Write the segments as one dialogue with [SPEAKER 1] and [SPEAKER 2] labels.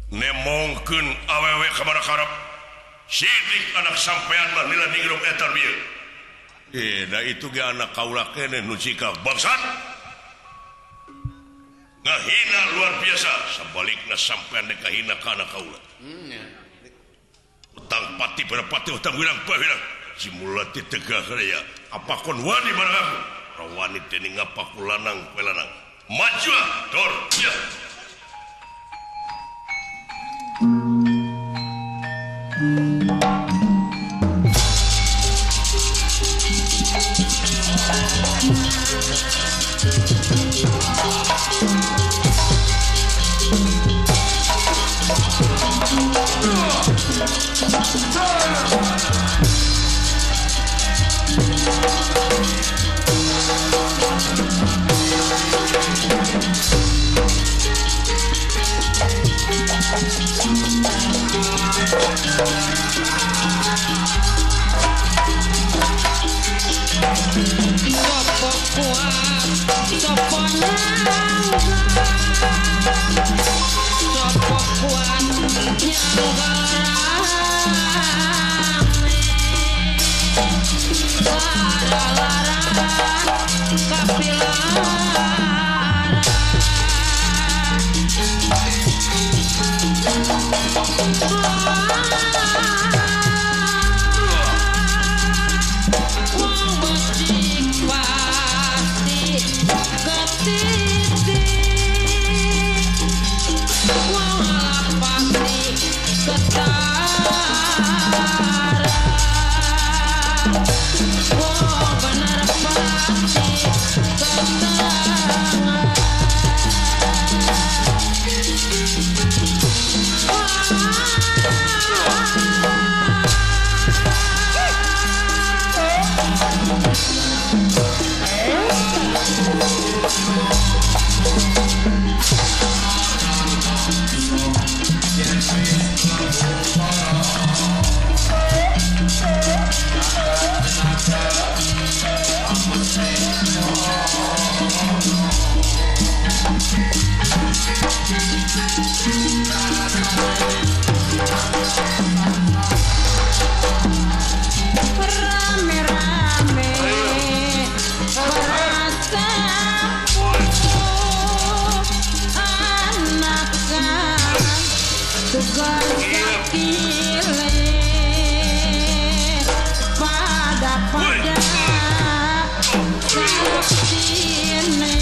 [SPEAKER 1] Nemongkeun awewe ka mana karep. Sidik anak sampean mah lila ningrum eta bieu. Da itu ge anak kaula keneh nu cikal bangsat. Ngahina luar biasa, sabalikna sampean dek ngahina ka anak kaula. Utang pati berpati utang wirang pawirang. Si mulati tegah raya. Apa kon wani barang aku? Rawani dening ngapaku lanang kowe lanang. Maju dor ya.
[SPEAKER 2] Sopo kuat, sopo nyangga, sopo kuat nyangga rame, lara-lara kapilara. Wong becik pasti ketitik, wong ala pasti ketara, wong bener pasti ketengah. Rame-rame bercampur anakan tugas sakile pada-pada saksine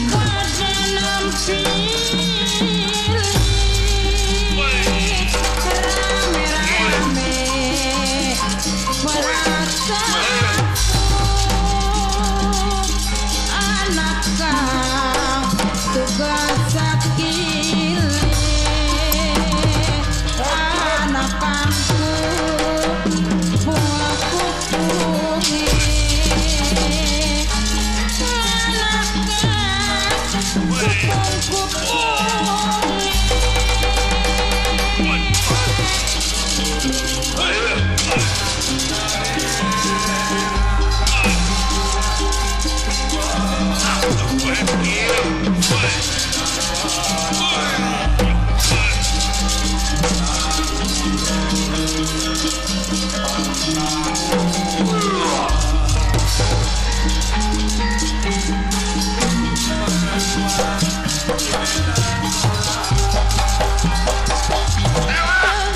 [SPEAKER 2] pada nampil rame-rame bercampur anak kang tugas sakile anak kangku bunga kutunge anak kang kupung-kupunge.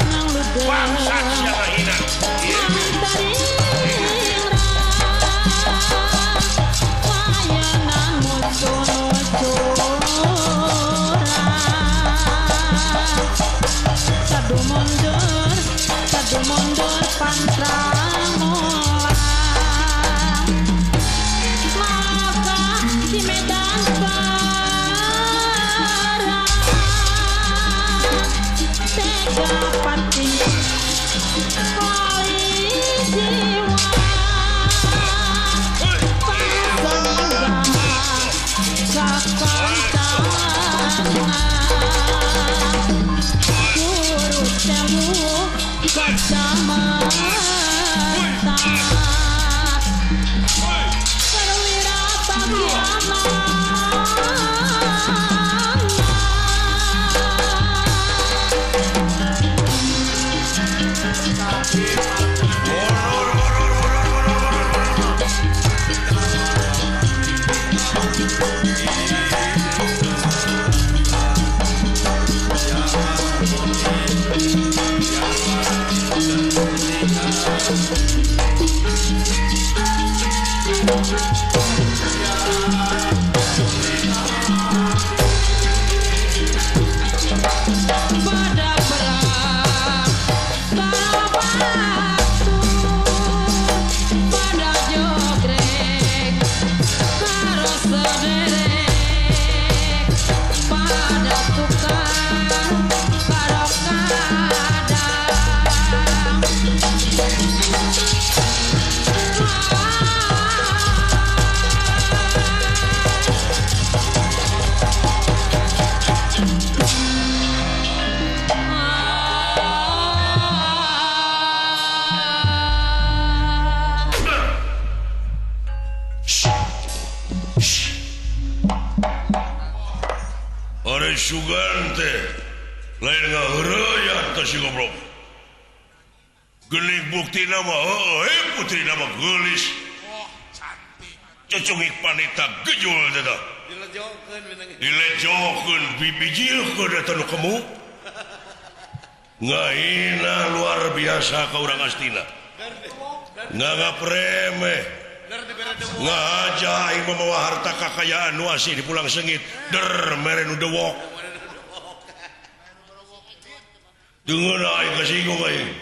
[SPEAKER 2] Tenang ludes
[SPEAKER 1] Bangsat sia ngahina.
[SPEAKER 2] Sadu mundur, sadu mundur pantramola. Maka di medan perang tega pati kali jiwa pasangan kakantangan guru temu kacamata perwira bagian.
[SPEAKER 1] Ari sugan teh lain ngaheureuyat teh si goblok. Geuning buktina mah heueuh putrina mah geulis.
[SPEAKER 3] Oh, cantik.
[SPEAKER 1] Cucungik panita gejul teh tah.
[SPEAKER 4] Dilejokeun
[SPEAKER 1] dilejokeun bibijilkeun eta nu kemu. Ngahina luar biasa ka urang Astina. Nganggap remeh. Ngahaja aing mamawa harta kakayaan nu asih di pulang sengit. Der mere nu dewok. Dengeuna aing kasinggung aing.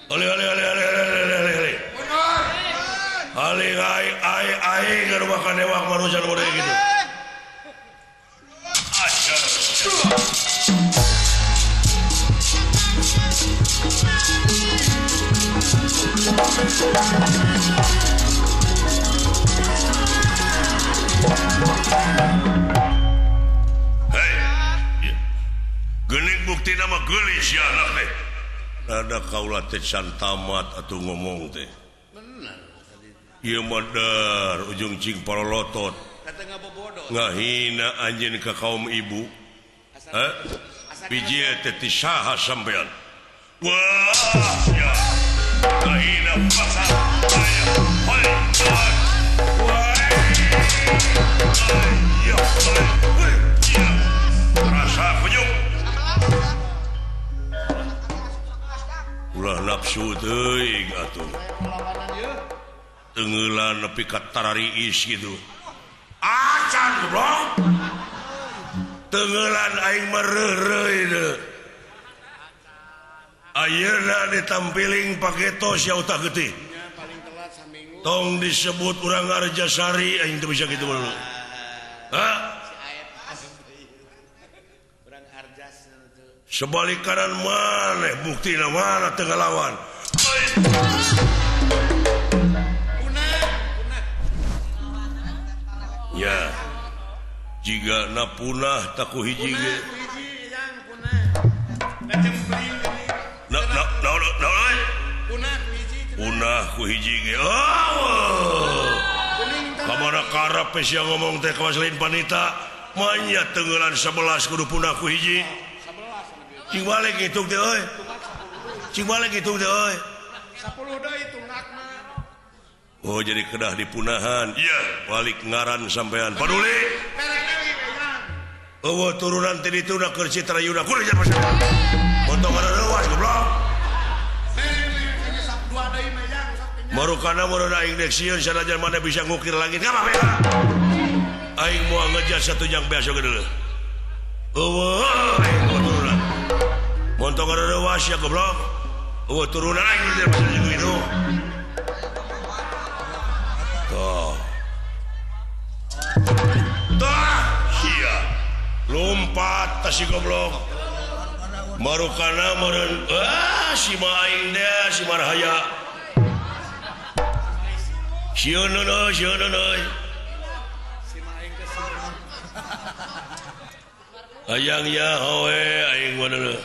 [SPEAKER 1] Ale ale ale ale ale ale ale. Ale aing aing aing ka rumah kanewak manusia nu model kitu. Ajar. Hei, geuning bukti nama geulis ya anak teh. Rada kaula teh can tamat atuh ngomong teh.
[SPEAKER 4] Bener.
[SPEAKER 1] Ieu mah dar ujung cing parolotot. Ngahina anjeun ka kaum ibu. Hah? Biji teh ti saha sampean? Wah, ya. Ngahina pasar. Hoi, hoi. Ya, ya. Rasa penyuk. Ulah nafsu teuing atuh. Tengeulan nepi ka tarariis kitu. Acan goblok. Tengeulan aing mah reureuy deui. Ayeuna ditampiling paketos ya utah getih. Tong disebut urang Arjasari aing teu bisa kitu mah. Hah? Sebalik kanan maneh buktina mana teu ngalawan. Ya. Jiga na punah tak ku hiji ge. Punah ku hiji ge. Oh. Kamana karep sia ngomong teh kawas lain panita. Manya tenggelan 11 kudu punah ku hiji. Cing balik ngitung teh euy. Cing balik ngitung teh euy.
[SPEAKER 3] 10 deui tunggakna.
[SPEAKER 1] Oh jadi kedah dipunahan. Iya, balik ngaran sampean. Paduli. Eueuh turunan ti ditu na keur Citra Yuna. Kudu jangan pasal. Montong reuwas goblok. Marukana mun aing dek sieun sanajan mana bisa ngukir langit. Ngapa bea? Aing moal ngejar satu jang beas oge deuleuh. Eueuh aing moal turunan. Montong reuwas ya goblok. Eueuh turunan aing ngejar pasal jeung itu. Tuh. Tah, sia. Lompat tas si goblok. Marukana meureun, ah si ma aing deh, si marhaya. Sieun euy, sieun euy. Hayang ya hoe aing mah deuleuh.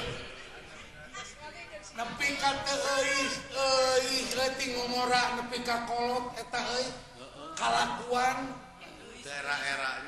[SPEAKER 3] Nepi ka teu euy, euy leutik ngomora nepi ka kolot eta euy. Kalakuan
[SPEAKER 4] era-era.